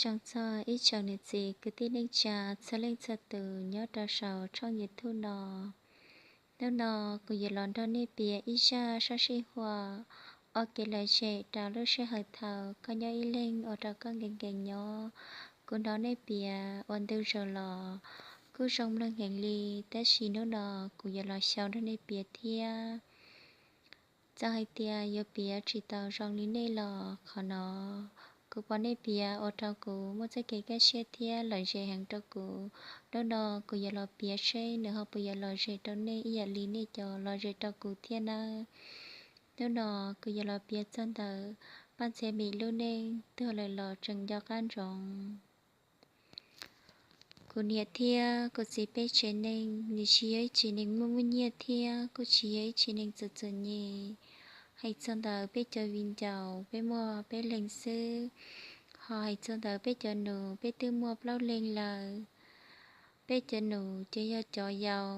Zoo txog ib tsoom niam txiv kwv tij neej tsa txhua leej txhua tus nyob rau saum tshooj YouTube no. Hnub no kuv yuav los nrog nej piav ib zaj sab sij huam ob kev lom zem rau lub sij hawm thaum koj nyob ib leeg ua rau koj nkees nkees nyob. Kuv hnov nej piav ua ntu zaus los kuj zoo mloog heev li, tab sis hnub no kuv yuav los xyaum nrog nej piav thiab. Txawm hais tias yuav piav tsis tau zoo li nej los qhov no, kuv pom nej piav ua rau kuv muaj txoj kev kaj siab thiab lom zem heev rau kuv. Hnub no kuv yuav los piav seb nws ho puas yuav lom zem rau nej ib yam li nej cov lom zem rau kuv thiab nawb. Hnub no kuv yuav los piav txog ntawm Paj Ntxhias Mim lub neej tuag lawm los tseem nco qab ntsoov. Kuv niam thiab kuv txiv peb tsev neeg nws tsis yog ib tsev neeg muaj muaj nyiaj thiab kuj tsis yog ib tsev neeg txom txom nyem. Hais txog ntawm peb cov viv ncaus peb muaj peb leeg xwb, ho hais txog ntawm peb cov nus peb twb muaj plaub leeg lawm. Peb cov nus ces yog cov yau,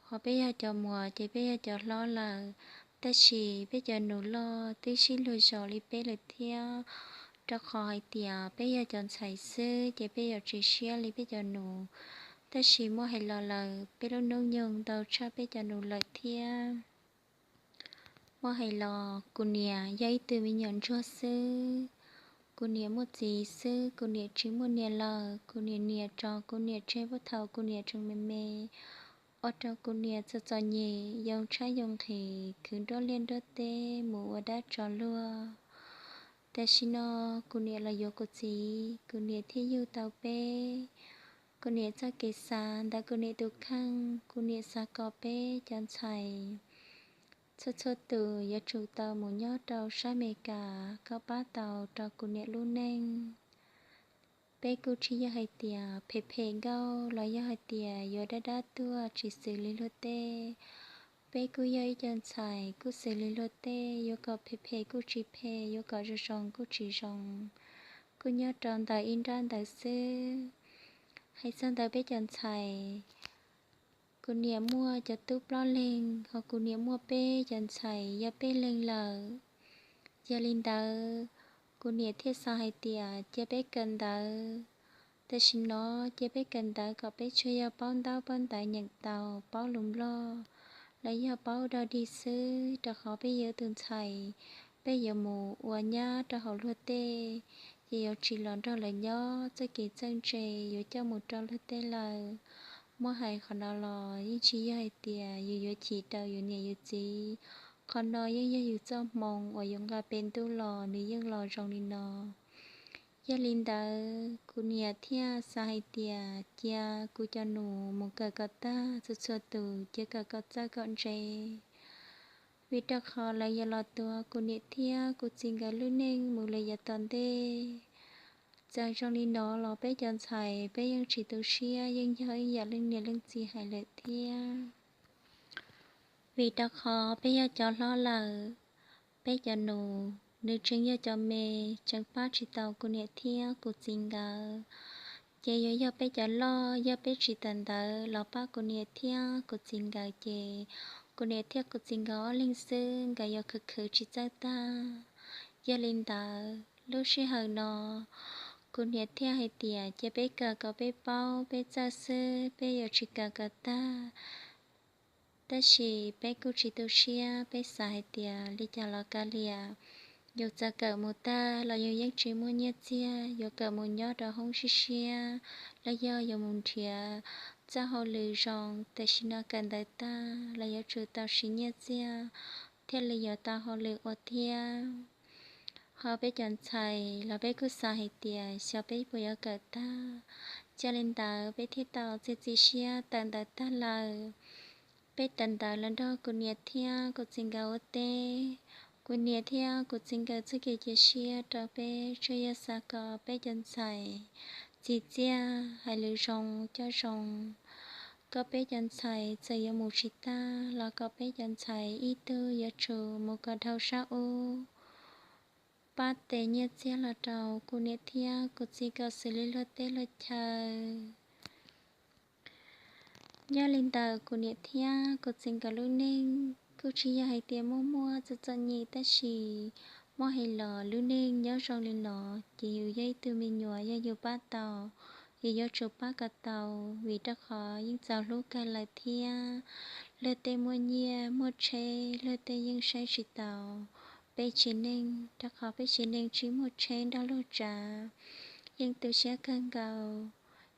ho peb yog cov muam ces peb yog cov hlob lawm. Tab sis peb cov nus loj twb sib luag zos li peb lawm thiab, rau qhov hais tias peb yog cov ntxhais xwb ces peb yuav tsis siab li peb cov nus. Tab sis muaj hais los lawm, peb lub hnub nyoog ntau tshaj peb cov nus lawm thiab. Muaj hais los kuv niam yog ib tug me nyuam ntsuag xwb. Kuv niam muaj txiv xwb, kuv niam tsis muaj niam lawm. Kuv niam niam tso kuv niam tseg puag thaum kuv niam tseem me me, ua rau kuv niam txom txom nyem, yoo tshab yoo nqhis, khwv nruab liaj nruab teb mus ua dab tso luag. Tam sim no kuv niam los yuav kuv txiv, kuv niam thiaj yug tau peb. Kuv niam txoj kev xav ntawm kuv niam tus kheej, kuv niam xav kom peb cov ntxhais txhua txhua tus yuav tsum tau mus nyob rau sab Amelikas kom pab tau rau kuv niam lub neej. Peb kuj tsis yog hais tias phem phem nkauj los yog hais tias yuav dab dab tuaj tsis xws li luag tej. Peb kuj yog ib co ntxhais kuj xws li luag tej, yuav kom phem phem kuj tsis phem, yuav kom zoo zoo kuj tsis zoo, kuj nyob rau ntawm ib nrab ntawd xwb. Hais txog ntawm peb cov ntxhais, kuv niam muaj cov tub plaub leeg, ho kuv niam muaj peb cov ntxhais yog peb leeg lawm. Yog li ntawd, kuv niam thiaj xav hais tias cia peb kawm ntawv. Tam sim no cia peb kawm ntawv kom peb tsuas yog paub ntaub paub ntawv nyeem tau, paub lus Nplog los yog paub dog dig xwb, rau qhov peb yog tus ntxhais, peb yuav mus ua nyab rau hauv luag tej, ces yuav tsis los nrog lawv nyob, txoj kev txawj ntse yuav coj mus rau luag tej lawm. Muab hais qhov no los yeej tsis yog hais tias yus yuav chim rau yus niam yus txiv, qhov no yeej yog yus txoj hmoo uas yus nqa pem ntuj los nws yeej los zoo li no. Yog li ntawd kuv niam thiaj xav hais tias cia kuv cov nus mus kawm kom tag, txhua txhua tus cia kawm kom txawj kom ntse, vim rau qhov lawv yuav los tuav kuv niam thiab kuv txiv nkawd lub neej mus lawm yav tom ntej. Txawm zoo li no los peb cov ntxhais peb yeej tsis tu siab, yeej yog ib yam leej niam leej txiv hais lawm thiab. Vim rau qhov peb yog cov hlob lawm, peb cov nus nws tseem yog cov me, tseem pab tsis tau kuv niam thiab kuv txiv nkawd. Ces yuav yog peb cov loj, yog peb tsis tawm ntawv los pab kuv niam thiab kuv txiv nkawd ces kuv niam thiab kuv txiv nkawd ob leeg xwb nkawd yuav khwv khwv tsis txawj tag. Yog li ntawd lub sij hawm no kuv niam thiaj hais tias cia peb kawm kom peb paub peb txawj xwb, peb yuav tsis kawm kom tag. Tab sis peb kuj tsis tu siab, peb xav hais tias li cas los kav liam, yus txawm kawm mus tag los yus yeej tsis muaj nyiaj txiag, yuav kawm mus nyob rau hoob siab siab los yog yuav mus nrhiav txoj hauj lwm zoo, tam sim no kawm ntawv tag los yuav tsum tau siv nyiaj txiag thiaj li yuav tau hauj lwm ua thiab. Ho peb cov ntxhais los peb kuj xav hais tias xyov peb puas yuav kawm tag. Yog li ntawd peb thiaj tau txiav txim siab tawm ntawv tag lawm. Peb tawm ntawv los nrog kuv niam thiab kuv txiv nkawd ua teb. Kuv niam thiab kuv txiv nkawd txoj kev cia siab rau peb tsuas yog xav kom peb cov ntxhais txim txiaj, hais lus zoo, coj zoo, kom peb cov ntxhais txawm yuav mus tsis tag los kom peb cov ntxhais ib tug yuav tsum mus kom dhau sab ub, pab tes nyiaj txiag los rau kuv niam thiab kuv txiv kom xws li luag teb luag chaw. Yog li ntawd kuv niam thiab kuv txiv nkawd lub neej kuj tsis yog hais tias muaj muaj txom txom nyem, tab sis Muaj hais los lub neej nyob zoo li no, ces yus yog ib tug me nyuam, yog yus pab tau, yus yuav tsum pab kom tau, vim rau qhov yeej txaus hlub kawg lawm thiab. Luag tej muaj nyiaj muaj tsheb, luag tej yeej saib tsis taus peb tsev neeg, rau qhov peb tsev neeg tsis muaj tsheb nrog luag tsav. Yeej tu siab kawg nkaus,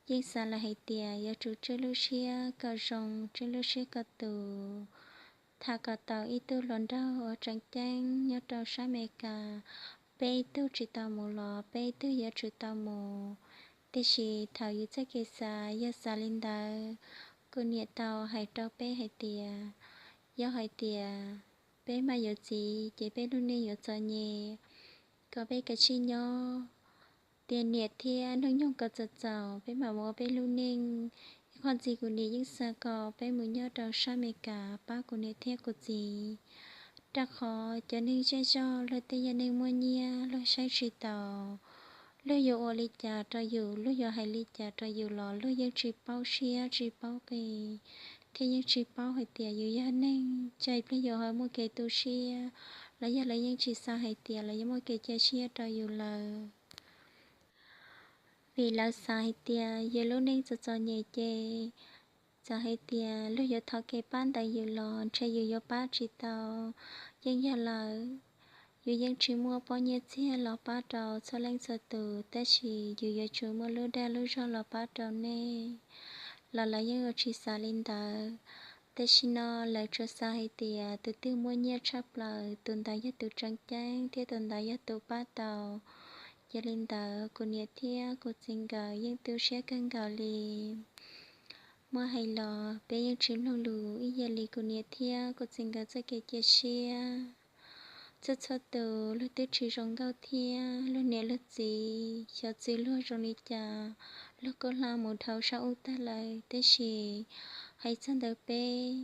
yeej xav lawm hais tias yuav tsum tswj lub siab kom zoo, tswj lub siab kom tus, tham kom tau ib tug hluas nraug uas tseem ceeb nyob rau sab Amelikas. Peb ib tug tsis tau mus los peb ib tug yuav tsum tau mus. Tiam sis thaum yus txoj kev xav yog xav li ntawd, kuv niam tau hais rau peb hais tias, yog hais tias peb maj yuav txiv ces peb lub neej yuav txom nyem, kom peb kav tsij nyob tiav niam thiab hnub nyoog kom txaus txaus peb mam mus ua peb lub neej. Ib qho ntxiv kuv niam yeej xav kom peb mus nyob rau sab Amelikas pab kuv niam thiab kuv txiv, rau qhov cov neeg zej zog luag tej yog neeg muaj nyiaj, luag saib tsis taus. Luag yuav ua li cas rau yus, luag yuav hais li cas rau yus los luag yeej tsis paub siab tsis paub qis, thiab yeej tsis paub hais tias yus yog neeg cas pliag yus ho muaj kev tu siab, los yog lawv yeej tsis xav hais tias lawv yuav muaj kev cia siab rau yus lawm. Vim lawv xav hais tias yus lub neej txom txom nyem ces txawm hais tias luag yuav thov kev pab ntawm yus los ntshe yus yuav pab tsis tau. Yeej yog lawm, yus yeej tsis muaj pob nyiaj txiag los pab rau txhua leej txhua tus, tab sis yus yuav tsum muaj lub dag lub zog los pab rau nej, los lawv yeej yuav tsis xav li ntawd. Tam sim no lawv tsuas xav hais tias tus twg muaj nyiaj tshaj plaws, tus ntawd yog tus tseem ceeb thiab tus ntawd yog tus pab tau. Yog li ntawd kuv niam thiab kuv txiv nkawd yeej tu siab kawg nkaus li. Muaj hais los peb yeej tsis mloog lus ib yam li kuv niam thiab kuv txiv nkawd txoj kev cia siab. Txhua txhua tus luag twb tsis zoo nkauj thiab, luag niam luag txiv xyov txwv luag zoo li cas, luag kuj hla mus dhau sab ub tag lawm, tab sis hais txog ntawm peb,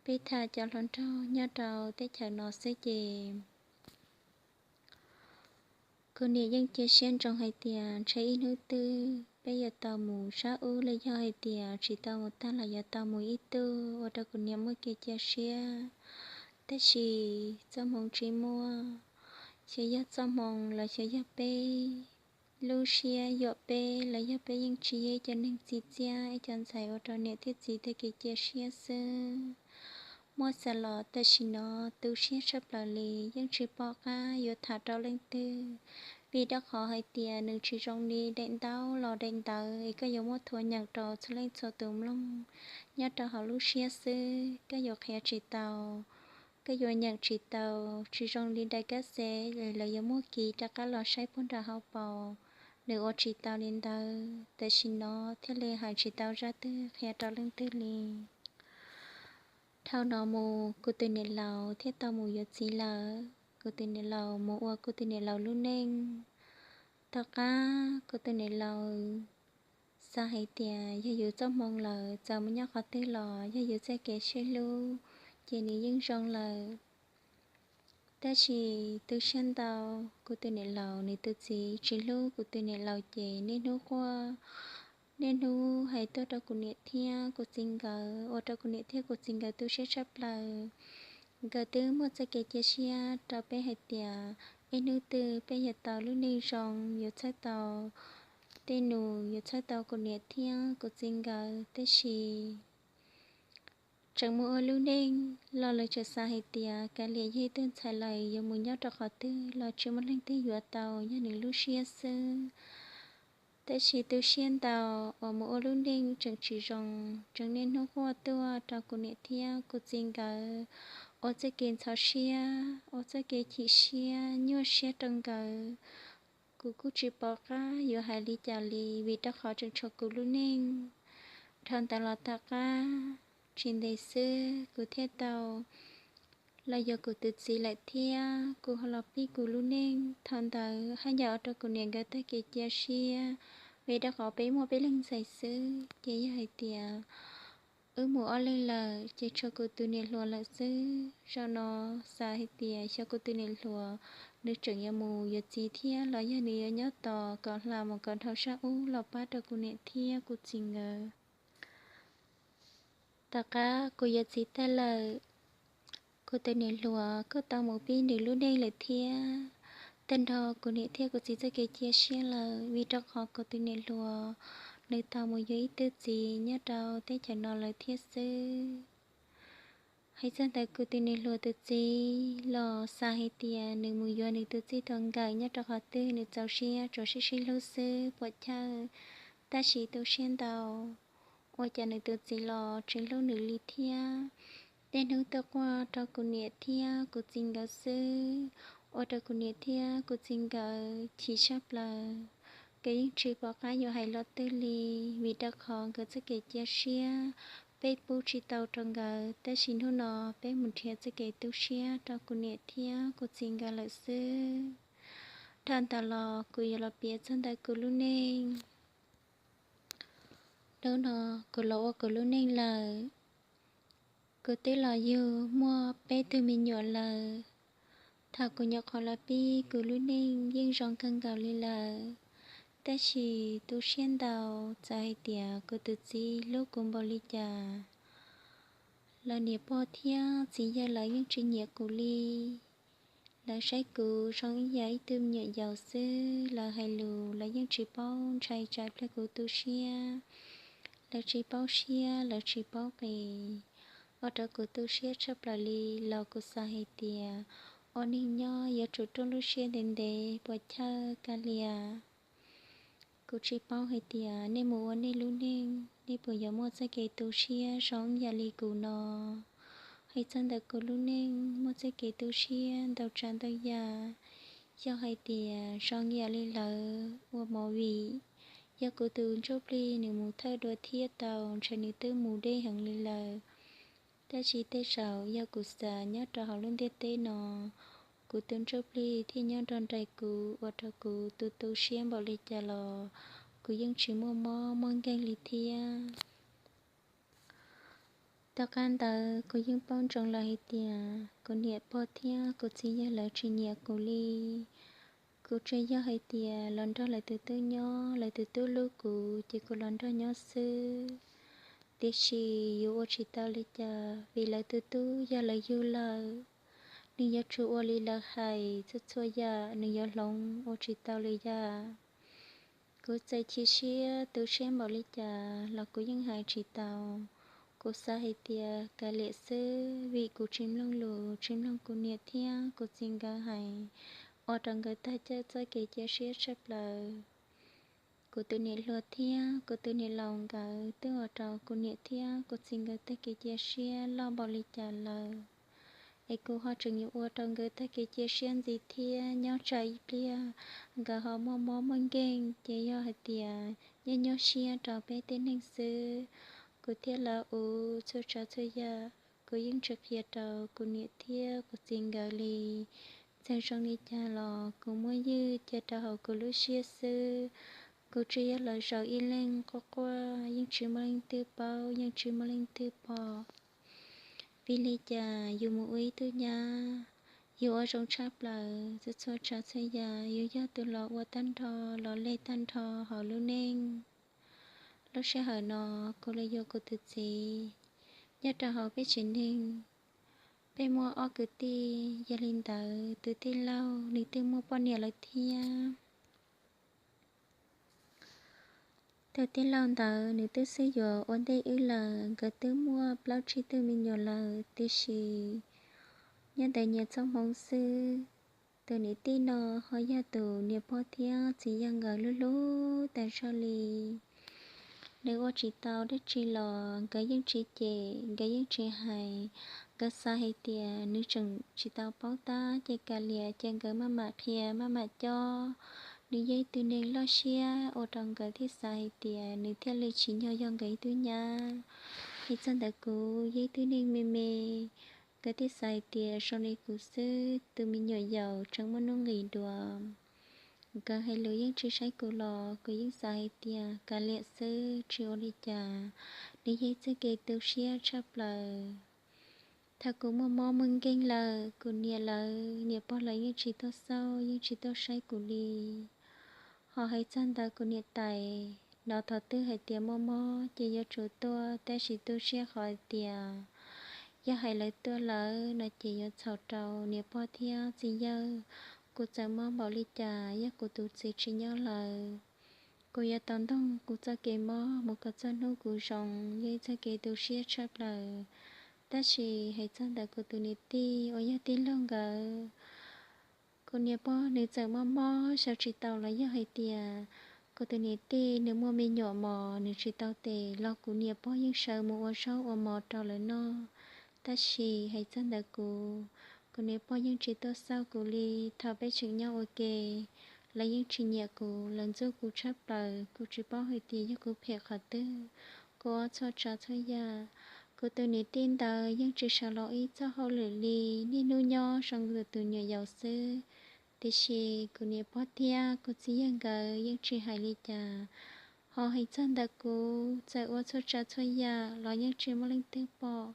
peb tham cov hluas nraug nyob rau teb chaws no xwb ces kuv niam yeej cia siab ntsoov hais tias ntshe ib hnub twg peb yuav tau mus sab ub, los yog hais tias tsis tau mus tag los yuav tau mus ib tug ua rau kuv niam muaj kev cia siab. Tab sis txoj hmoo tsis muaj, xyov yog txoj hmoo los xyov yog peb lub siab yuam peb, los yog peb yeej tsis yog ib cov neeg txi txiaj ib co ntxhais ua rau niam thiab txiv tej kev cia siab xwb. Muab xav los tam sim no tu siab tshaj plaws li, yeej tsis pom qab yuav tham rau leej twg, vim rau qhov hais tias nws tsis zoo li daim ntaub los daim ntawv es koj yuav muab thuav nyeem rau txhua leej txhua tus mloog nyob rau hauv lub siab xwb, koj yuav qhia tsis tau, koj yuav nyeem tsis tau. Tsis zoo li daim kab xev es lawv yuav muab kis rov qab los saib puag nram hauv paus, nws ua tsis tau li ntawd, tam sim no thiaj li hais tsis tau zaj twg qhia rau leej twg li. Dhau no mus kuv tus niam laus thiaj tau mus yuav txiv lawm. Kuv tus niam laus mus ua kuv tus niam laus lub neej. Tom qab kuv tus niam laus xav hais tias yog yus txoj hmoo lawm, txawm mus nyob qhov twg los yog yus txoj kev sib hlub ces nws yeej zoo lawm. Tab sis tu siab ntau, kuv tus niam laus nws tus txiv tsis hlub kuv tus niam laus ces niaj hnub quaj, niaj hnub hais tuaj rau kuv niam thiab kuv txiv nkawd, ua rau kuv niam thiab kuv txiv nkawd tu siab tshaj plaws. Nkawd twb muaj txoj kev cia siab rau peb hais tias ib hnub twg peb yuav tau lub neej zoo, yuav txhawb tau tej nus, yuav txhawb tau kuv niam thiab kuv txiv nkawd, tab sis tseem mus ua lub neej los lawv tseem xav hais tias kav liam yog ib tug ntxhais lawm yuav mus nyob rau qhov twg los tsis muaj leej twg yuav tau, yog nws lub siab xwb. Tab sis tu siab ntau uas mus ua lub neej tseem tsis zoo, tseem niaj hnub quaj tuaj rau kuv niam thiab kuv txiv nkawd, ua txoj kev ntxhov siab, ua txoj kev chim siab, nyuaj siab rau nkawd. Kuv kuj tsis pom qab yuav hais li cas li, vim rau qhov tseem tshuav kuv lub neej. Dhau ntawd los tom qab tsis ntev xwb kuv thiaj tau los yuav kuv tus txiv lawm thiab kuv ho los pib kuv lub neej. Thaum ntawd haj yam ua rau kuv niam nkawd tag kev cia siab, vim rau qhov peb muaj peb leeg ntxhais xwb, ces yog hais tias wb mus ob leeg lawm ces tshuav kuv tus niam hluas lawm xwb. Zaum no xav hais tias xyov kuv tus niam hluas nws tseem yuav mus yuav txiv thiab los yog nws yuav nyob tos kom hla mus kom dhau sab ub los pab rau kuv niam thiab kuv txiv nkawd. Tom qab kuv yuav txiv tag lawm, Kuv tus niam hluas kuj tau mus pib nws lub neej lawm thiab. Tag nrho kuv niam thiab kuv txiv txoj kev cia siab lawm, vim rau qhov kuv tus niam hluas nws tau mus yuav ib tug txiv nyob rau teb chaws no lawm thiab xwb. Hais txog ntawm kuv tus niam hluas tus txiv los xav hais tias nws mus yuav nws tus txij tus nkawm nyob rau qhov twg nws txaus siab tsuas sib sib hlub xwb puas chawj. Tab sis tu siab ntau, ua cas nws tus txiv los tsis hlub nws li thiab. Tej hnub tuaj quaj rau kuv niam thiab kuv txiv nkawd xwb, ua rau kuv niam thiab kuv txiv nkawd chim tshaj plaws. Nkawd yeej tsis pom qab yuav hais lo twg li, vim rau qhov nkawd txoj kev cia siab peb pub tsis tau rau nkawd, tab sis hnub no peb mus nrhiav txoj kev tu siab rau kuv niam thiab kuv txiv nkawd lawm xwb. Dhau ntawd los kuv yuav los piav txog ntawm kuv lub neej. Hnub no kuv los ua kuv lub neej lawm. Kuv twb los yug muaj peb tug me nyuam lawm. Thaum kuv nyuam qhuav los pib kuv lub neej yeej zoo kawg nkaus li lawm, tab sis tu siab ntau, txawm hais tias kuv tus txiv hlub kuv npaum li cas, lawv niam pog thiab txiv yawg lawv yeej tsis nyiam kuv li. Lawv saib kuv zoo ib yam ib tug me nyuam yaus xwb, lawv hais lus lawv yeej tsis paub ntshai tsam pliag kuv tu siab. Lawv tsis paub siab lawv tsis paub qis, ua rau kuv tu siab tshaj plaws li los kuv xav hais tias ua neeg nyob yuav tsum rooj lub siab ntev ntev puas chawj kav liam. Kuv tsis paub hais tias nej mus ua nej lub neej nej puas yuav muaj txoj kev tu siab zoo ib yam li kuv no. Hais txog ntawm kuv lub neej muaj txoj kev tu siab ntau tsav ntau yam. Yog hais tias zoo ib yam li lawv ua movie, yog kuv tus ntsuj plig nws mus thawj dua thiab tau ntshe nws twb mus deb heev li lawm. Tab sis tej zaum yog kuv xav nyob rau hauv lub ntiaj teb no, kuv tus ntsuj plig thiaj nyob nrog nraim kuv ua rau kuv tu tu siab npaum li cas los kuv yeej tsis muaj mob muaj nkeeg li thiab. Tom qab ntawd kuv yeej paub ntsoov lawm hais tias kuv niam pog thiab kuv txiv yawg lawv tsis nyiam kuv li. Kuv tsuas yog hais tias los nrog lawv tus tub nyob, lawv tus tub hlub kuv ces kuv los nrog nyob xwb. Tiam sis yuav ua tsis tau li cas vim lawv tus tub yog lawv yug lawm. Nws yuav tsum ua li lawv hais txhua txhua yam, nws yuav hloov ua tsis tau li yam. Kuv txawm chim siab tu siab npaum li cas los kuv yeej hais tsis tau. Kuv xav hais tias kav liam xwb vim kuv tsis mloog lus tsis mloog kuv niam thiab kuv txiv nkawd hais, ua rau nkawd tag chaw txoj kev cia siab tshaj plaws. Kuv tus niam hluas thiab kuv tus niam laus nkawd twb ua rau kuv niam thiab kuv txiv nkawd tag kev cia siab loj npaum li cas lawm. Es kuv ho tseem yuav ua rau nkawd tag kev cia siab ntxiv thiab nyob tsam ib pliag nkawd ho muaj mob muaj nkeeg ces yog hais tias nyob nyuaj siab rau peb tej neeg xwb. Kuv thiab lawv ua txhua tsav txhua yam, kuv yeej tsis qhia rau kuv niam thiab kuv txiv nkawd li. Txawm zoo li cas los kuv muab ywj cia rau hauv kuv lub siab xwb. Kuv tsuas yog los zaum ib leeg quaj quaj, yeej tsis muaj leej twg paub, yeej tsis muaj leej twg pom. Vim li cas yus mus ua ib tug nyab, yus ua zoo tshaj plaws, txhua txhua tsav txhua yam yus yog tus los ua tag nrho, los leg tag nrho hauv lub neej. Lub sij hawm no kuv los yuav kuv tus txiv nyob rau hauv peb tsev neeg. Peb muaj ob kwv tij, yog li ntawd tus tij laug nws twb muaj poj niam lawm thiab. Tus tij laug ntawd nws twb xub yuav ua ntej wb lawm, nkawd twb muaj plaub tsib tug me nyuam lawm, tiam sis nyob ntawm nyias txoj hmoov xwb. Tus niam tij no ho yog tus niam pog thiab txiv yawg nkawd hlub hlub tas zog li. Nws ua tsis tau dab tsi los nkawd yeej tsis cem, nkawd yeej tsis hais. Nkawd xav hais tias nws tseem tsis tau paub tab ces kav liam, ces nkawd maj mam qhia maj mam cob. Nws yog ib tug neeg loj siab ua rau nkawd thiaj xav hais tias nws thiaj li tsim nyog yog nkawd ib tug nyab. Hais txog ntawm kuv yog ib tug neeg me me, nkawd thiaj xav hais tias zoo li kuv xwb, tus me nyuam yaus tseem muaj nuj nqis dua. Nkawd hais lus yeej tsis saib kuv los kuv yeej xav hais tias kav liam xwb, tsis ua li cas. Nws yog ib txoj kev tu siab tshaj plaws. Thaum kuv muaj mob muaj nkeeg lawm, kuv niam lawv niam pog lawv yeej tsis tuaj xauj, yeej tsis tuaj saib kuv li. Ho hais txog ntawm kuv niam tais, hnov thaum twg hais tias muaj mob ces yuav tsum tuaj, tab sis tu siab qhov hais tias Yog hais lawv tuag lawm no ces yuav txhaum rau niam pog thiab txiv yawg. Kuv txawm mob npaum li cas, yog kuv tus txiv tsis nyob lawm, kuv yuav tau ntoog kuv txoj kev mob mus kom txog hnub kuv zoo, yog ib txoj kev tu siab tshaj plaws. Tab sis hais txog ntawm kuv tus niam tij uas yog tij laug nkawd, kuv niam pog nws txawm mob mob sawv tsis tau los yog hais tias kuv tus niam tij nws muaj me nyuam mos nws tsis tau tes los kuv niam pog yeej sawv mus ua zaub ua mov rau lawv noj. Tab sis hais txog ntawm kuv, kuv niam pog yeej tsis tuaj xauj kuv li. Thaum peb tseem nyob ua ke, lawv yeej tsis nyiam kuv, lawv ntxub kuv tshaj plaws. Kuv tsis paub hais tias yog kuv phem qhov twg, kuv ua txhua tsav txhua yam. Kuv tus niam tij ntawd yeej tsis sawv los ib txoj hauj lwm li, niaj hnub nyob zoo tus tus nyuam yaus xwb. Tiam sis kuv niam pog thiab kuv txiv yawg nkawd yeej tsis hais li cas. Ho hais txog ntawm kuv, txawm ua txhua tsav txhua yam los yeej tsis muaj leej twg pom,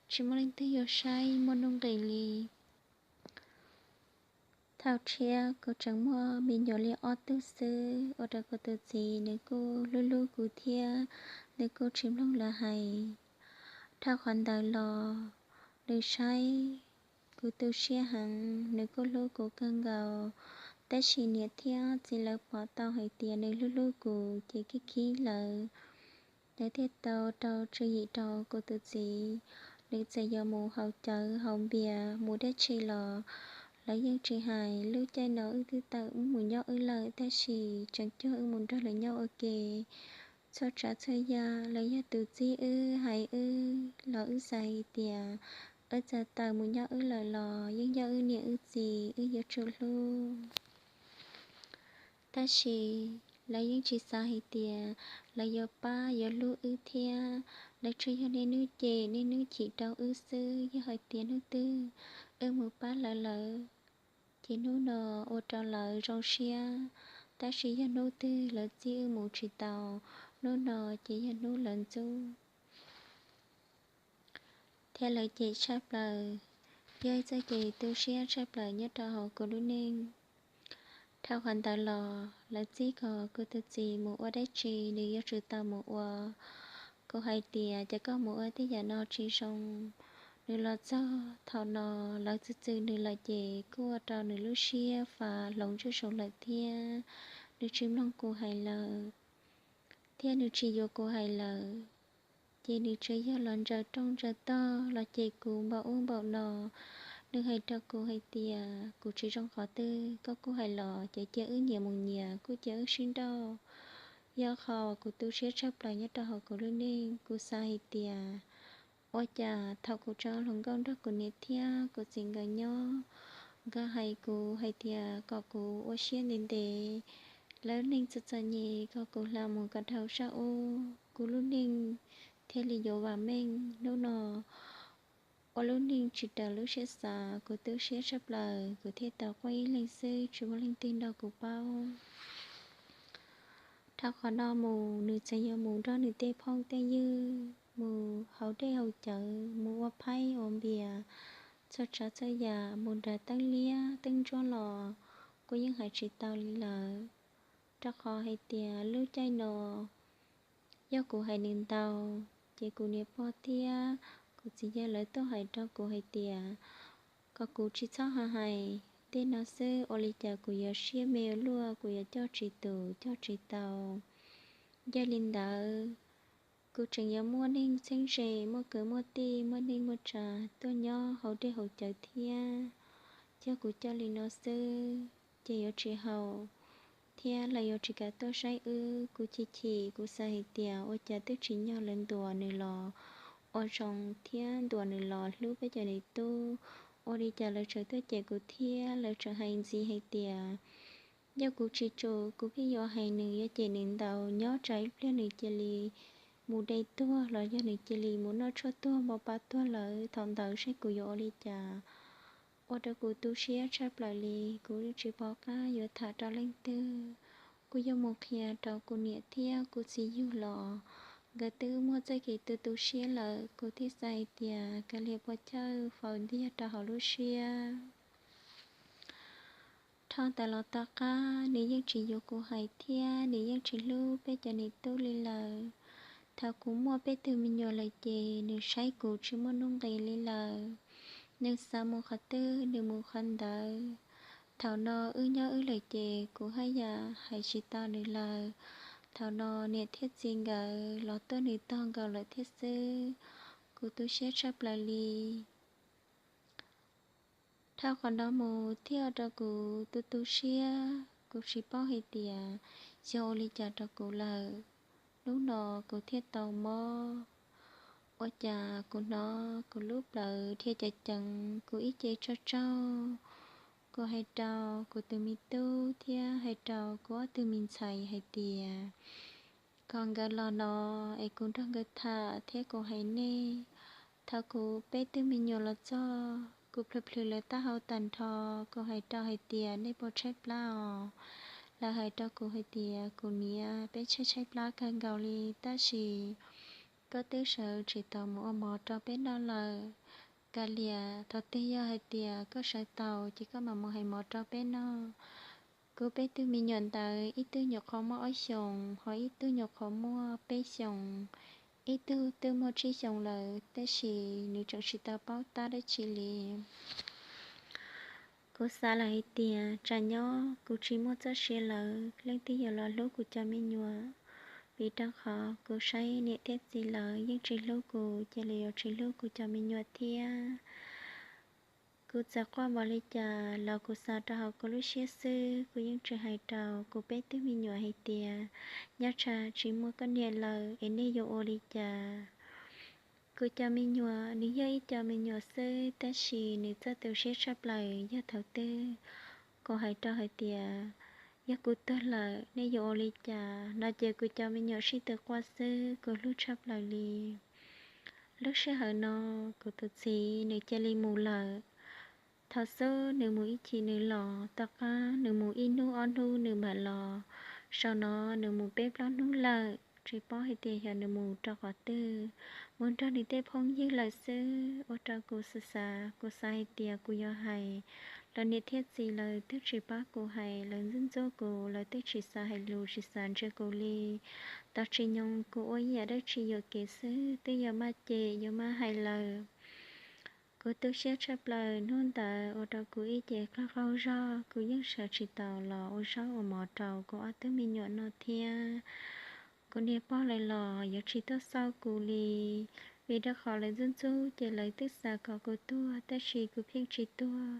tsis muaj leej twg yuav saib muaj nuj nqis li. Thaum tshiab kuv tseem muaj me nyuam li ob tug xwb, ua rau kuv tus txiv nws kuj hlub hlub kuv thiab, nws kuj tsis mloog lawv hais. Dhau qhov ntawd los, nws saib kuv tu siab heev, nws kuj hlub kuv kawg nkaus. Tab sis niam thiab txiv lawv pom tau hais tias nws hlub hlub kuv ces khib khib lawv. Lawv thiaj tau rau tswv yim rau kuv tus txiv, nws txawm yuav mus haus cawv haus npias mus dab tsi los lawv yeej tsis hais. Lub caij no wb twb tawm mus nyob wb lawm, tab sis tseem cuag wb mus nrog lawv nyob ua ke. Txhua tsav txhua yam lawv yog tus txib wb hais wb los wb xav hais tias wb txawm tawm mus nyob wb lawm los yeej yog wb niam wb txiv wb yuav tsum hlub. Tab sis lawv yeej tsis xav hais tias lawv yuav pab yuav hlub wb thiab. Lawv tsuas yog niaj hnub cem niaj hnub chim rau wb xwb. Yog hais tias hnub twg wb mus pab lawv lawm, ces hnub no ua rau lawv zoo siab. Tab sis yog hnub twg lawv txib wb mus tsis tau, hnub no ces yog hnub lawv ntxub thiab lawv cem tshaj plaws. Yog ib txoj kev tu siab tshaj plaws nyob rau hauv kuv lub neej. Dhau qhov ntawd los lawv txib kom kuv tus txiv mus ua dab tsi nws yuav tsum tau mus ua. Kuv hais tias, ces koj mus ua tej yam no tsis zoo. Nws los txog thaum no, lawv txwv txwv nws lawm ces kuj ua rau nws lub siab faj hloov zuj zus lawm thiab. Nws tsis mloog kuv hais lawm, thiab nws tsis yuav kuv hais lawm. Ces nws tsuas yog los ntsaws rooj ntsaws tog los cem kuv npaum ub npaum no. Nws hais rau kuv hais tias, kuv tsis zoo qhov twg koj kuj hais los, ces cia wb nyias mus nyias, kuj cia wb sib nrauj. Yog qhov kuv tu siab tshaj plaws nyob rau hauv kuv lub neej. Kuv xav hais tias, ua cas thaum kuv tseem hluas nkauj nrog kuv niam thiab kuv txiv nkawd nyob, nkawd hais kuv hais tias kom kuv ua siab ntev ntev, lawv neeg txom txom nyem kom kuv hla mus kom dhau sab ub, kuv lub neej thiaj li yuav vam meej. Hnub no ua lub neej tsis raws lub siab xav, kuv tu siab tshaj plaws, kuv thiaj tau quaj ib leeg xwb, tsis muaj leej twg nrog kuv paub. Dhau qhov no mus, nws txawm yuav mus nrog nws tej phooj tej ywg mus haus dej haus cawv, mus ua phaib ua npias, txhua tsav txhua yam, mus nram teeb liab teeb ntsuab los kuj yeej hais tsis tau li lawm. Rau qhov hais tias lub caij no yog kuv hais nws ntau, ces kuv niam pog thiab kuv txiv yawg lawv tuaj hais rau kuv hais tias kom kuv tsis txhob ho hais tej no xwb, ua li cas kuv yuav siab me ua luaj, kuv yuav coj tsis tus coj tsis tau. Yog li ntawd, kuv tseem yuav muaj neeg txheeb ze, muaj kwv muaj tij, muaj neej muaj tsav tuaj nyob haus dej haus cawv thiab. Yog kuv coj li no xwb, ces yuav tsis haum, thiab lawv yuav tsis kam tuaj saib wb. Kuv chim chim, kuv xav hais tias ua cas twb tsim nyog lawv ntuas nws los ua zoo thiab ntuas nws los hlub peb cov niam tub, ua li cas lawv tseem tuaj cem kuv thiab lawv tseem hais ntxiv hais tias yog kuv tsis tsum, kuv pheej yuav hais nws, yuav cem nws ntau, nyob tsam ib pliag nws cia li mus de tuag los yog nws cia li mus noj tshuaj tuag npau pa tuag lawm, thaum ntawd seb kuv yuav ua li cas. Ua rau kuv tu siab tshaj plaws li, kuv tsis pom qab yuav tham rau leej twg. Kuv yuav mus qhia rau kuv niam thiab kuv txiv yug los nkawd twb muaj txoj kev tu tu siab lawm, kuv thiaj xav hais tias kav liam puas chawj faus ntiag rau hauv lub siab. Dhau ntawd los tom qab nws yeej tsis yuav kuv hais thiab nws yeej tsis hlub peb cov niam tub li lawm. Thaum kuv muaj peb tug me nyuam lawm ces nws saib kuv tsis muaj nuj nqis li lawm. Nws xav mus qhov twg nws mus qhov ntawd. Thaum no wb nyob wb lawm ces kuv haj yam hais tsis tau nws lawm. Thaum no niam thiab txiv nkawd los tuaj nws tog nkaus lawm thiab xwb. Kuv tu siab tshaj plaws li. Dhau qhov no mus thiaj ua rau kuv tu tu siab, kuv tsis paub hais tias yog ua li cas rau kuv lawm. Hnub no kuv thiaj tau mob. Ua cas kuv hnov kuv lub plawv dhia ceev ceev, kuv ib ce tsaug tsaug. Kuv hais rau kuv tus me tub thiab hais rau kuv ob tug me ntxhais hais tias kom nkawd los no es kuv nrog nkawd tham thiab kuv hais nej. Thaum kuv peb tug me nyuam los txog, kuv plhws plhws lawv taub hau tag nrho, kuv hais rau hais tias nej puas tshaib plab os? Lawv hais rau kuv hais tias kuv niam, peb tshaib tshaib plab kawg nkaus li, tab sis koj twb sawv tsis tau mus ua mov rau peb noj lawm. Kav liam, thaum twg yog hais tias koj sawv tau ces koj mam mus hais mov rau peb noj. Kuv peb tug me nyuam ntawd ib tug nyuam qhuav muaj ob xyoos, ho ib tug nyuam qhuav muaj peb xyoos, ib tug twb muaj tsib xyoos lawm, tab sis nws tseem tsis tau paub tab dab tsi li. Kuv xav lawm hais tias tsam nyob kuv tsis muaj txoj sia lawm, leej twg yuav los hlub kuv cov me nyuam? Vim rau qhov kuv saib niam thiab txiv lawv yeej tsis hlub kuv, ces lawv yuav tsis hlub kuv cov me nyuam thiab. Kuv txawm quaj npaum li cas los kuv xav rau hauv kuv lub siab xwb, kuv yeej tsis hais rau kuv peb tug me nyuam hais tias nyob tsam tsis muaj koj niam lawm es nej yuav ua li cas. Kuv cov me nyuam nws yog ib co me nyuam xwb, tab sis nws txawj tu siab tshaj plaws yog thaum twg kuv hais rau hais tias yog kuv tuag lawm nej yuav ua li cas no ces kuv cov me nyuam sib tw quaj xwb, kuv hlub tshaj plaws li. Lub sij hawm no kuv tus txiv nws cia li mus lawm. Thaum xub nws mus ib chim nws los, tom qab nws mus ib hnub ob hnub nws mam los. Zaum no nws mus peb plaub hnub lawm, tsis paub hais tias xyov nws mus rau qhov twg, mus nrog nws tej phooj ywg lawm xwb. Ua rau kuv xav xav, kuv xav hais tias kuv yuav hais, los niam thiab txiv lawv twb tsis pab kuv hais, lawv ntxub ntxub kuv, lawv twb tsis xav hais lus tsis xav ntsia kuv li. Tos tsis nyoog kuv ua yam dab tsi yuam kev xwb twb yuav maj cem yuav maj hais lawm. Kuv tu siab tshaj plaws hnub ntawd ua rau kuv ib ce qaug qaug zog, kuv yeej sawv tsis taus los ua zaub ua mov rau kuv ob tug me nyuam noj thiab. Kuv niam pog lawv los yuav tsis tuaj xauj kuv li, vim rau qhov lawv ntxub ntxub ces lawv twb xav kom kuv tuag, tab sis kuv pheej tsis tuag.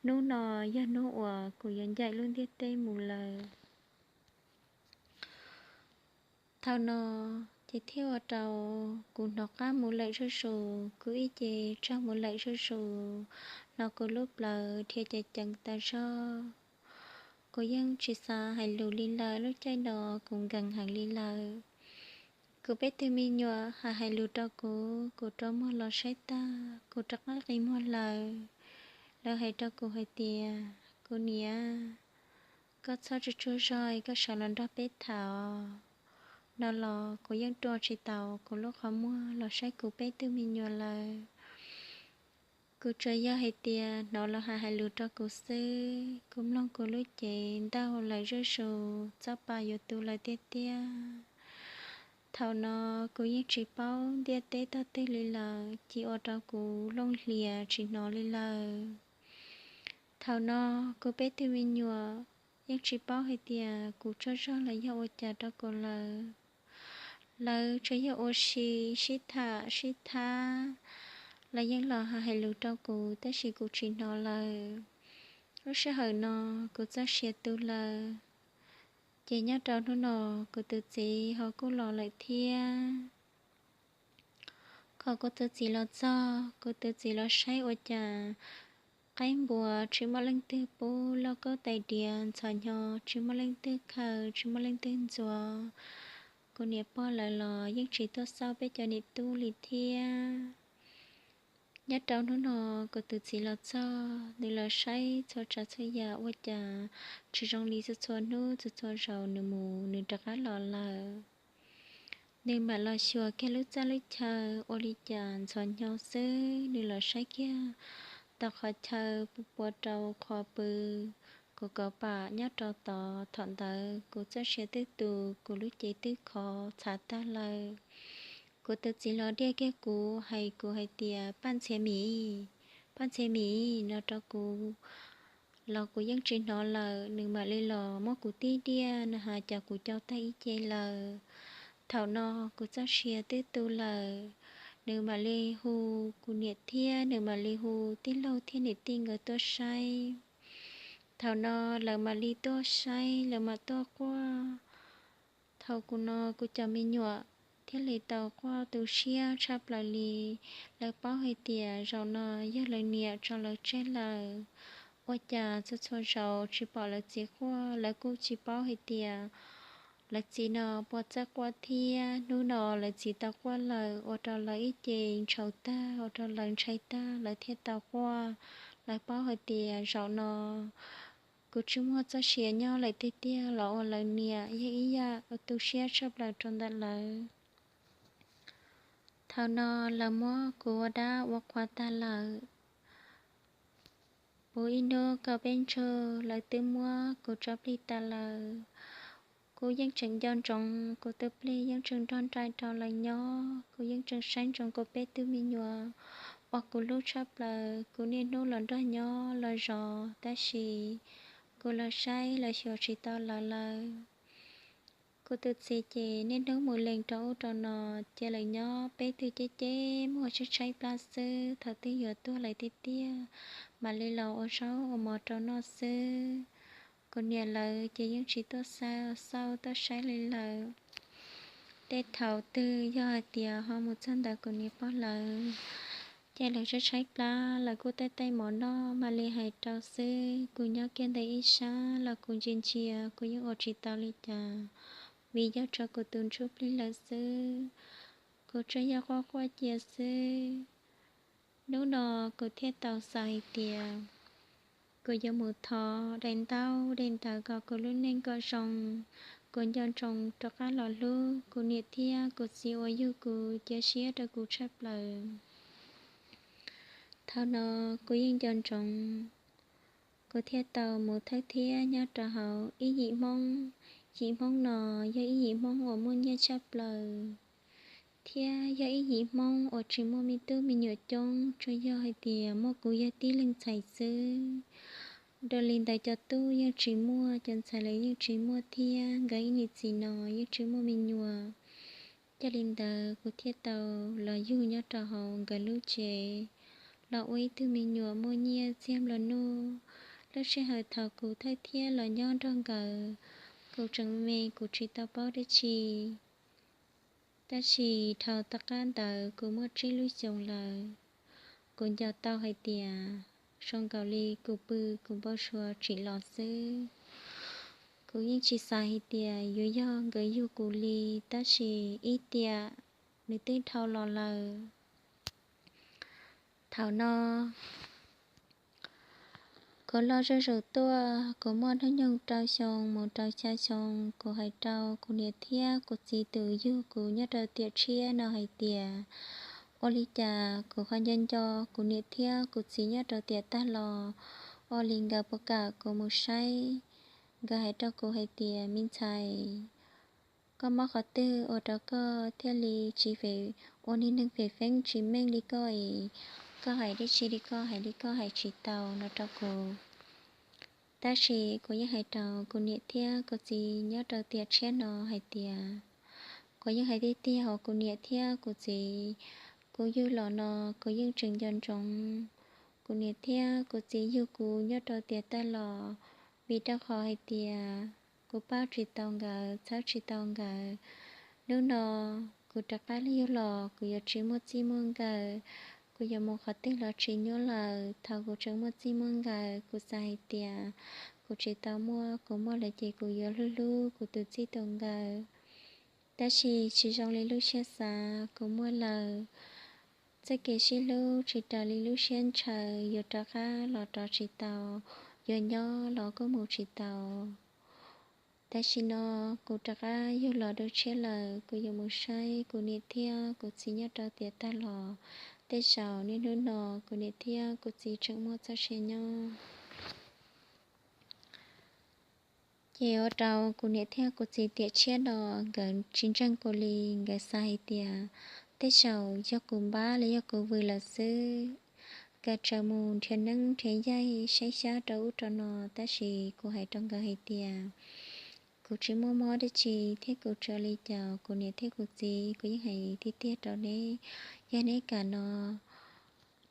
Hnub no yog hnub uas kuv yuav ncaim lub ntiaj teb mus lawm. Thaum no ces thiaj ua rau kuv hnov qab mus lawm zuj zus, kuv ib ce tsaug mus lawm zuj zus, hnov kuv lub plawv dhia ceev ceev tas zog. Kuv yeej tsis xav hais lus li lawm, lub caij no kuv nkees heev li lawm. Kuv peb tug me nyuam hais hais lus rau kuv, kuv rua muag los saib tag, kuv rov qab qi muag lawm. Lawv hais rau kuv hais tias, kuv niam, koj txhob tsuag tsuag zog, koj sawv los nrog peb tham no los kuv yeej rua tsis taus kuv lub qhov muag los saib kuv peb tug me nyuam lawm. Kuv tsuas yog hais tias hnov lawv hais hais lus rau kuv xwb, kuv mloog kuv lub cev ntaug lawm zuj zus, txoj pa yuav tu lawm tiag tiag. Thaum no kuv yeej tsis paub ntiaj teb tog twg li lawm, cia ua rau kuv looj hlias tsis hnov li lawm. Thaum no kuv peb tug me nyuam yeej tsis paub hais tias kuv tsaug zog los yog ua cas rau kuv lawm. Lawv tsuas yog ua si sib tham sib thab, lawv yeej los hais hais lus rau kuv tab sis kuv tsis hnov lawm. Lub sij hawm no kuv txoj sia tu lawm, ces nyob rau hnub no kuv tus txiv ho kuj los lawm thiab. Thaum kuv tus txiv los txog, kuv tus txiv los saib ua cas qaib npua tsis muaj leej twg pub, lauj kaub tais diav ntxhov nyo tsis muaj leej twg khaws, tsis muaj leej twg ntxuav. Kuv niam pog lawv los yeej tsis tuaj xauj peb cov niam tub li thiab. Nyob rau hnub no kuv tus txiv los txog, nws los saib txhua tsav txhua yam ua cas tsis zoo li txhua txhua hnub txhua txhua zaus nws mus nws rov qab los lawm. Nws mam los xyuas kiag lub txaj lub chaw ua li cas ntxhov nyo xwb, nws los saib kiag tau qhov chaw pua rau qhov pw, kuv kauv pam nyob rau tod. Thaum ntawd kuv txoj sia twb tu, kuv lub cev twb khov txhav tag lawm. Kuv tus txiv los diaj kiag kuv, hais kuv hais tias, Paj Ntxhiav Mim, Paj Ntxhiav Mim, no rau kuv. Los kuv yeej tsis hnov lawm, nws mam li los muab kuv tib diaj, nws hais cas kuv cau tag ib ce lawm. Thaum no kuv txoj sia twb tu lawm, nws mam li hu kuv niam thiab nws mam li hu tij laug thiab niam tij nkawd tuaj saib. Thaum no lawv mam li tuaj saib, lawv mam tuaj quaj. Thaum kuv no kuv cov me nyuam thiaj li tau quaj tu siab tshaj plaws li. Lawv paub hais tias zaum no yog lawv niam tso lawv tseg lawm. Ua cas txhua txhua zaus tsis pom lawv txiv quaj, lawv kuj tsis paub hais tias lawv txiv no puas txawj quaj thiab. Hnub no lawv txiv tau quaj lawm, ua rau lawv ib ce ntshaus tag, ua rau lawv ntshai tag, lawv thiaj tau quaj. Lawv paub hais tias zaum no kuv tsis muaj txoj sia nyob lawm tiag tiag los ua lawv niam yog ib yam uas tu siab tshaj plaws rau ntawm lawv. Thaum no lawv muab kuv ua dab ua qhua tag lawm. Puv ib hnub kaum peb ntsuj lawv twb muab kuv tso plig tas lawm. Kuv yeej tseem nco ntsoov kuv tus plig yeej tseem nrog nraim rau lawv nyob, kuv yeej tseem saib ntsoov kuv peb tug me nyuam uas kuv hlub tshaj plaws. Kuv niaj hnub los nrog nyob los zov, tab sis kuv los saib los xyuas tsis tau lawv lawm. Kuv tus txiv ces niaj hnub mus lees rau ub rau no, cia lawv nyob peb tug ceb ceb muag tshaib tshaib plab xwb, thaum twg yuav tuag lawm tiag tiag mam li los ua zaub ua mov rau noj xwb. Kuv niam lawv ces yeej tsis tuaj xauj tuaj saib li lawm. Tej thaum twg yog hais tias ho mus txog ntawm kuv niam pog lawv, ces lawv tshaib tshaib plab, lawv kuj taij taij mov noj mam li hais rau xwb. Kuv nyob kiag ntawm ib sab los kuv ntsia ntsia kuv yeej ua tsis tau li cas, vim yog tso kuv tus ntsuj plig lawm xwb. Kuv tsuas yog quaj quaj cia xwb. Hnub no kuv thiaj tau xav hais tias kuv yuav mus thov daim ntaub daim ntawv kom kuv lub neej kom zoo, kuv nco ntsoov rov qab los hlub kuv niam thiab kuv txiv uas yug kuv cia siab rau kuv tshaj plaws. Thaum no kuv yeej nco ntsoov, kuv thiaj tau mus thawj thiab nyob rau hauv ib yim Hmoob. Yim Hmoob no yog ib yim Hmoob uas muaj nyiaj tshaj plaws, thiab yog ib yim Hmoob uas tsis muaj me tub me nyuam coob, tsuas yog hais tias muaj kuv yog tib leeg ntxhais xwb. Dhau li ntawd cov tub yeej tsis muaj, cov ntxhais los yeej tsis muaj thiab, nkawd ib niam txiv no yeej tsis muaj me nyuam. Yog li ntawd kuv thiaj tau los yug nyob rau hauv nkawd lub tsev, los ua ib tug me nyuam muaj nyiaj txiag nplua nuj. Lub sij hawm thaum kuv thawj thiab los nyob nrog nkawd, kuv tseem me kuv tsis tau paub dab tsi. Tab sis dhau tom qab ntawd kuv muaj tsib lub xyoos lawm, kuv nco tau hais tias zoo nkaus li kuv pw kuv npau suav tsim los xwb. Kuv yeej tsis xav hais tias yuav yog nkawd yug kuv li, tab sis ib tiam nws twb dhau los lawm. Thaum no kuv loj zuj zus tuaj, kuv muaj hnub nyoog rau xyoo mus rau xya xyoo, kuv hais rau kuv niam thiab kuv txiv tus yug kuv nyob rau tiam tshiab no hais tias, ua li cas kuv ho nco nco kuv niam thiab kuv txiv nyob rau tiam tag los, ua li nkawd puas kam kuv mus saib. Nkawd hais rau kuv hais tias, me ntxhais, koj mob qhov twg ua rau koj thiaj li tsis, ua niag neeg fem feeb tsis meej li koj es, koj hais dab tsi li koj hais li koj hais tsis tau no rau kuv. Tab sis kuv yeej hais rau kuv niam thiab kuv txiv nyob rau tiam tshiab no hais tias, kuv yeej hais tiag tiag hauv kuv niam thiab kuv txiv, kuv yug los no kuv yeej tseem nco ntsoov kuv niam thiab kuv txiv yug kuv nyob rau tiam tag los, vim rau qhov hais tias kuv paub tsis tau nkawd, txhawb tsis tau nkawd. Hnub no kuv rov qab yug los kuv yuav tsis muaj txij muaj nkawm, kuv yuav mus qhov twg los tsis nyuaj lawm. Thaum kuv tseem muaj txij muaj nkawm kuv xav hais tias kuv tsis tau muaj, kuv muaj lawm ces kuv yuav hlub hlub kuv tus txij tus nkawm. Tab sis tsis zoo li lub siab xav, kuv muaj lawm, txoj kev sib hlub tsis raws li lub siab ntshaw, yuav rov qab los rov tsis tau, yuav nyob los kuj mus tsis tau. Tam sim no kuv rov qab yug los dua tshiab lawm, kuv yuav mus saib kuv niam thiab kuv txiv nyob rau tiam tag los. Tej zaum niaj hnub no kuv niam thiab kuv txiv tseem muaj txoj sia nyob. Ces ua rau kuv niam thiab kuv txiv tiam tshiab no nkawd tsis ntseeg kuv li, nkawd xav hais tias Tej zaum yog kuv npab los yog kuv vwm lawm xwb. Nkawd tsaws mus nrhiav neeb nrhiav yaig saib xyab rau ub rau no, tab sis kuv hais rau nkawd hais tias kuv tsis muaj mob dab tsi thiab kuv tsis ua li cas. Kuv niam thiab kuv txiv, kuv yeej hais tiag tiag rau neb, yog neb kam no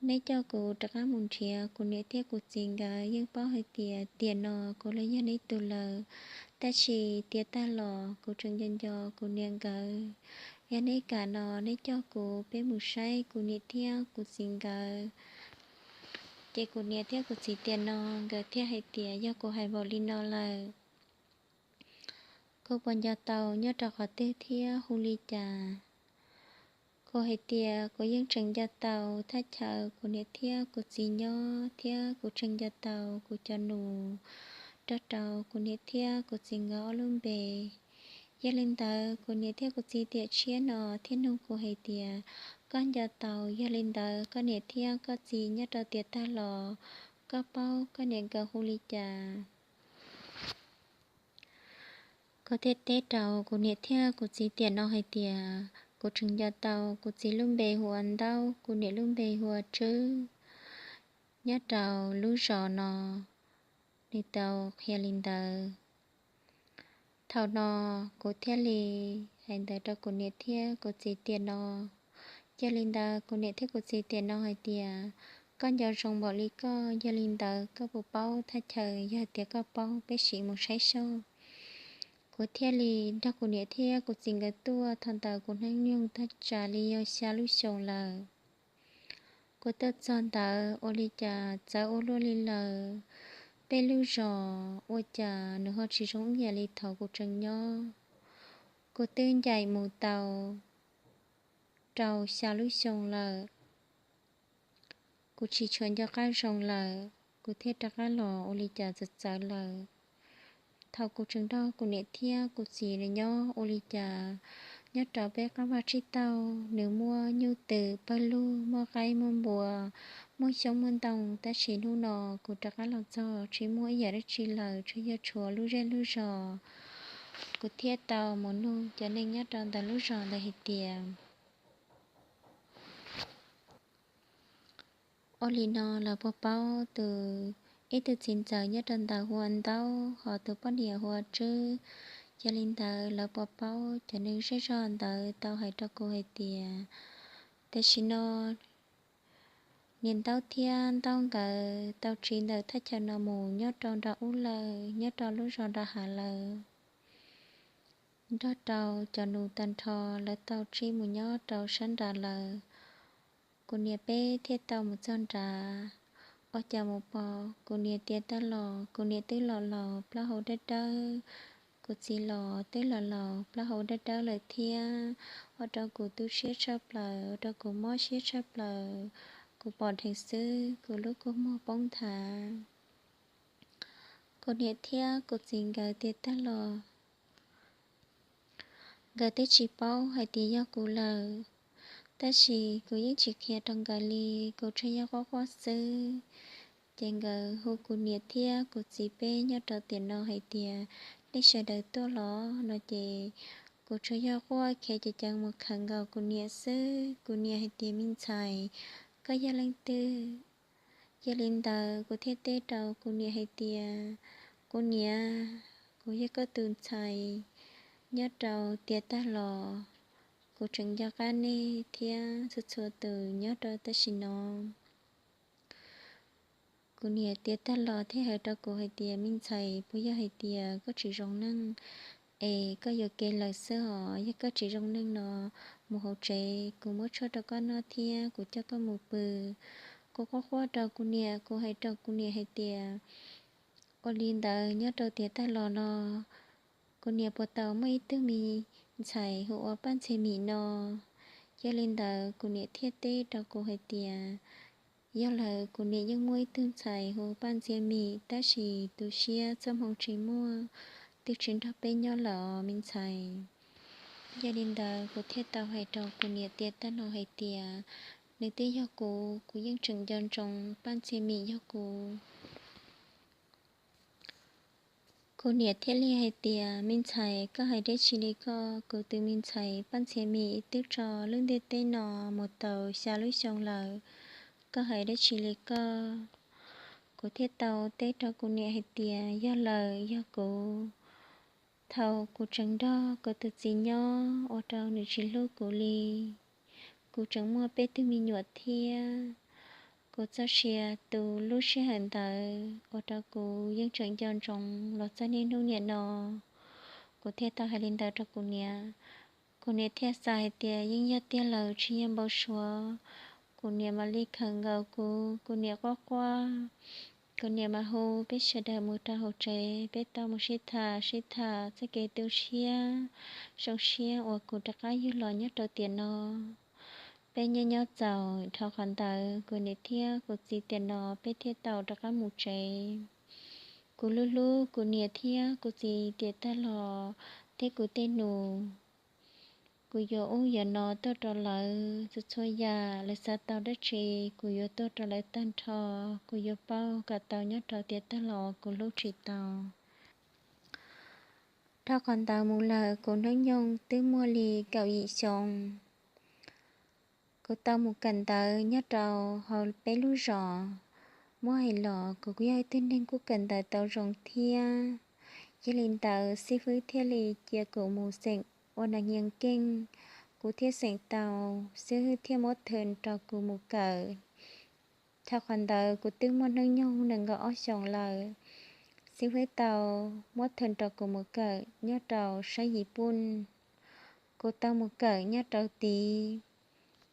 neb coj kuv rov qab mus nrhiav kuv niam thiab kuv txiv nkawd. Yeej paub hais tias tiam no kuv los yog neb tug lawm, tab sis tiav tag los kuv tseem nco nco kuv niam nkawd. Yog neb kam no neb coj kuv peb mus saib kuv niam thiab kuv txiv nkawd. Ces kuv niam thiab kuv txiv tiam no nkawd thiaj hais tias yog kuv hais npaum li no lawm, kuv puas nco tau nyob rau qhov twg thiab hu li cas? Kuv hais tias kuv yeej tseem nco tau thaj chaw kuv niam thiab kuv txiv nyob thiab kuv tseem nco tau kuv cov nus nrog rau kuv niam thiab kuv txiv nkawd ob lub npe. Yog li ntawd kuv niam thiab kuv txiv tiam tshiab no thiaj nug kuv hais tias, koj nco tau, yog li ntawd koj niam thiab koj txiv nyob rau tiam tag los koj paub koj niam nkawd hu li cas? Kuv thiaj teb rau kuv niam thiab kuv txiv tiam no hais tias kuv tseem nco tau kuv txiv lub npe hu ua Ntaub, kuv niam lub npe hu ua Tswb, nyob rau lub zos no. Nws tau qhia li ntawd. Thaum no kuv thiaj li hais ntawd rau kuv niam thiab kuv txiv tiam no. Yog li ntawd kuv niam thiab kuv txiv tiam no hais tias, koj nco zoo npaum li koj, yog li ntawd koj puas paub thaj chaw? Yog tias koj paub peb sim mus saib soj. Kuv thiaj li nrog kuv niam thiab kuv txiv nkawd tuaj. Thaum ntawd kuv hnub nyoog tag tsam li yog xya lub xyoo lawm. Kuv tuaj txog ntawd ua li cas txawv ua luaj li lawm. Peb lub zos ua cas nws ho tsis zoo ib yam li thaum kuv tseem nyob. Kuv twb ncaim mus tau rau xya lub xyoo lawm. Kuv tsis tshua nco qab zoo lawm, kuv thiaj rov qab los ua li cas txawv txawv lawm. Thaum kuv tseem nrog kuv niam thiab kuv txiv nyob ua li cas nyob rau peb qab vaj tsib taug nws muaj nyuj twm pawg lug, muaj qaib muaj npua, muaj xyoob muaj ntoo, tab sis hnub no kuv rov qab los txog tsis muaj ib yam dab tsi lawm, tsuas yog tshuav lub zej lub zos. Kuv thiaj tau mus nug cov neeg nyob rau ntawm lub zos ntawd hais tias, ua li no lawv puas paub tus, ib tug txiv ntxawm nyob rau ntawd hu ua Ntaub, ho tus poj niam hu ua Tswb? Yog li ntawd lawv puas paub? Cov neeg zej zog ntawd tau hais rau kuv hais tias, tam sim no niam Ntaub thiab Ntaub nkawd tau tsiv ntawm thaj chaw no mus nyob rau nram ub lawm, nyob rau lub zos nram hav lawm. Nrog rau cov nus tag nrho lawv tau tsiv mus nyob rau sab nrad lawm. Kuv niam peb thiaj tau mus txog nrad, ua cas mus pom kuv niam tiav tag los, kuv niam twb los laus plaub hau dawb dawb, kuv txiv los twb los laus plaub hau dawb dawb lawm thiab. Ua rau kuv tu siab tshaj plaws, ua rau kuv mob siab tshaj plaws. Kuv pom dheev xwb kuv lub kua muag poob nthav. Kuv niam thiab kuv txiv nkawd tiav tag los nkawd twb tsis paub hais tias yog kuv lawm, tab sis kuv yeej tsis qhia rau nkawd li, kuv tsuas yog quaj quaj xwb. Ces nkawd hu kuv niam thiab kuv txiv peb nyob rau tiam no hais tias, nej sawv daws tuaj los no ces kuv tsuas yog quaj khiav ceev ceev mus khawm nkaus kuv niam xwb. Kuv niam hais tias, me ntxhais, koj yog leej twg? Yog li ntawd kuv thiaj teb rau kuv niam hais tias, kuv niam, kuv yog koj tus ntxhais nyob rau tiav tag los. Kuv tseem nco qab nej thiab txhua txhua tus nyob rau tam sim no. Kuv niam tiav tag los thiaj hais rau kuv hais tias, me ntxhais, puas yog hais tias koj tsis zoo neej es koj yuam kev lawm xwb os? Yog koj tsis zoo neej no, mus hauv tsev kuv muab tshuaj rau koj noj thiab kuv coj koj mus pw. Kuv quaj quaj rau kuv niam, kuv hais rau kuv niam hais tias, ua li ntawd nyob rau tiav tag los no kuv niam puas tau muaj ib tug me ntxhais hu ua Paj Ntxhias Mim no? Yog li ntawd kuv niam thiaj teb rau kuv hais tias, yog lawm, kuv niam yeej muaj ib tug ntxhais hu Paj Ntxhias Mim, tab sis tu siab txoj hmoo tsis muaj, twb tsis nrog peb nyob lawm os me ntxhais. Yog li ntawd kuv thiaj tau hais rau kuv niam tiav tag los hais tias, nws twb yog kuv, kuv yeej tseem nco ntsoov Paj Ntxhias Mim yog kuv. Kuv niam thiaj li hais tias, Me ntxhais, koj hais dab tsi li ko? Kuv tus me ntxhais Paj Ntxhias Mis twb tso lub ntiaj teb no mus tau xya lub xyoo lawm, koj hais dab tsi li ko? Kuv thiaj tau teb rau kuv niam hais tias, Yog lawm, yog kuv. Thaum kuv tseem nrog kuv tus txiv nyob ua rau nws tsis hlub kuv li. Kuv tseem muaj peb tug me nyuam thiab. Kuv txoj sia tu lub sij hawm ntawd ua rau kuv yeej tseem nco ntsoov los txog niaj hnub niam no. Kuv thiaj tau hais li ntawd rau kuv niam. Kuv niam thiaj xav hais tias yeej yog tiag lawm, tsis yog npau suav. Kuv niam mam li khawm nkaus kuv, kuv niam quaj quaj. Kuv niam mam hu peb sawv daws mus rau hauv tsev, peb tau mus sib tham sib tham txoj kev tu siab, zoo siab uas kuv rov qab yug los nyob rau tiam no. Peb nyob nyob txaus dhau qhov ntawd, kuv niam thiab kuv txiv tiam no peb thiaj tau rov qab mus tsev. Kuv hlub hlub kuv niam thiab kuv txiv tiam tag los thiab kuv tej nus. Kuv yuav ub yuav no tuaj rau lawv txhua txhua yam, lawv xav tau dab tsi kuv yuav tuaj rau lawv tag nrho. Kuv yuav pauj kom tau nyob rau tiam tag los kuv hlub tsis tau. Dhau qhov ntawd mus lawm kuv hnub nyoog twb muaj li kaum yim xyoo. Kuv tau mus kawm ntawv nyob rau hauv peb lub zos. Muab hais los kuv kuj yog ib tug neeg kuj kawm ntawv tau zoo thiab. Yog li ntawd xib fwb thiaj li cia kuv mus xeem ua nas nyias keej. Kuv thiaj xeem tau, xib fwb thiaj muab thawm rau kuv mus kawm. Thaum qhov ntawd kuv twb muaj hnub nyoog nees nkaum ob xyoos lawm. Xib fwb tau muab thawm rau kuv mus kawm nyob rau sab Yis Pun. Kuv tau mus kawm nyob rau tid.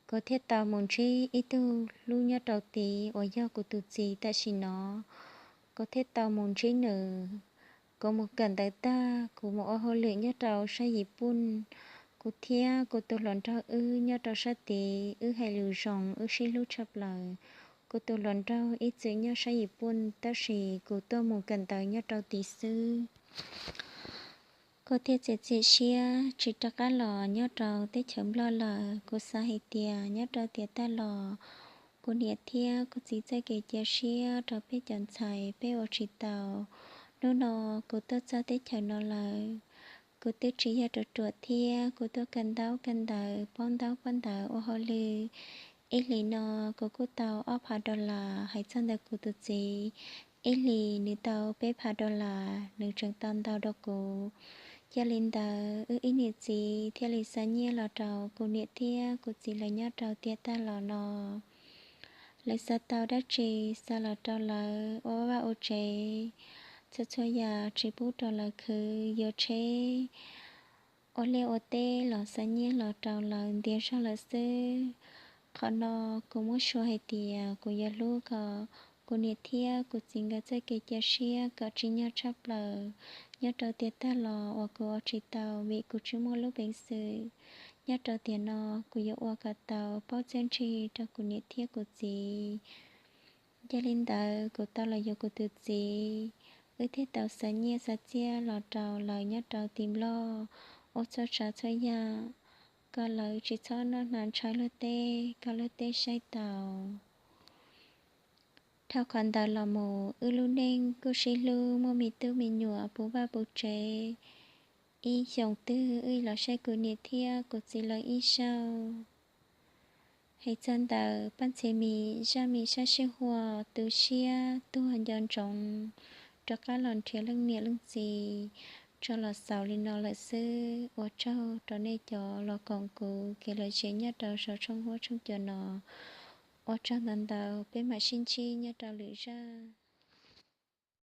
Kuv thiaj tau mus ntsib ib tug hlub nyob rau tid uas yog kuv tus txiv tam sim no. Kuv thiaj tau mus ntsib nws. Kuv mus kawm ntawv tag, kuv mus ua hauj lwm nyob rau sab Yis Pun. Kuv thiab kuv tus hluas nraug wb nyob rau sab tid, wb hais lus zoo, wb sib hlub tshaj plaws. Kuv tus hluas nraug ib txwm nyob sab Yis Pun, tab sis kuv tuaj mus kawm ntawv nyob rau tid xwb. Kuv thiaj txiav txim siab tsis rov qab los nyob rau teb chaws Nplog lawm. Kuv xav hais tias nyob rau tiam tag los kuv niam thiab kuv txiv txoj kev cia siab rau peb cov ntxhais peb ua tsis tau. Hnub no kuv tuaj txog teb chaws no lawm, kuv twb tsis yog ruam ruam thiab, kuv tuaj kawm ntaub kawm ntawv, paub ntaub paub ntawv ua hauj lwm. Ib hlis no kuv kuj tau ob phav dollar, hais txog ntawm kuv tus txiv, ib hlis nws tau peb phav dollar, nws tseem tau ntau dua kuv. Yog li ntawd wb ib niam txiv thiaj li xa nyiaj los rau kuv niam thiab kuv txiv lawv nyob rau tiam tag los no. Lawv xav tau dab tsi xa los rau lawv ua vaj ua tsev, txhua txhua yam tsis pub rau lawv khwv, yuav tsheb, ua liaj ua teb los xa nyiaj los rau lawv ntiav zog lawm xwb. Qhov no kuv muab suav hais tias kuv yuav hlub kom kuv niam thiab kuv txiv nkawd txoj kev cia siab kom tsim nyog tshaj plaws. Nyob rau tiam tag los uas kuv ua tsis tau vim kuv tsis muaj lub peev xwm. Nyob rau tiam no kuv yuav ua kom tau paub txiaj ntsig rau kuv niam thiab kuv txiv. Yog li ntawd kuv tau los yuav kuv tus txiv, wb thiaj tau xa nyiaj xa txiaj los rau lawv nyob rau tim Nplog, ua txhua tsav txhua yam kom lawv tsis txhob noj hnav ntshai luag teb, kom luag teb saib taus. Dhau qhov ntawd los mus wb lub neej kuj sib hlub muaj me tub me nyuam puv vaj puv tsev. Ib xyoos twg wb los saib kuv niam thiab kuv txiv lawv ib zaug. Hais txog ntawm Paj Ntxhias Mis zaj me sab sij huam tu siab tuag nco ntsoov rov qab los nrhiav leej niam leej txiv tso los xaus li no lawm xwb. Ua tsaug rau nej cov los koom kuv kev lom zem nyob rau saum tshooj huab tshooj cua no. Ua tsaug ntau ntau, peb mam sib ntsib nyob rau lwm zaj.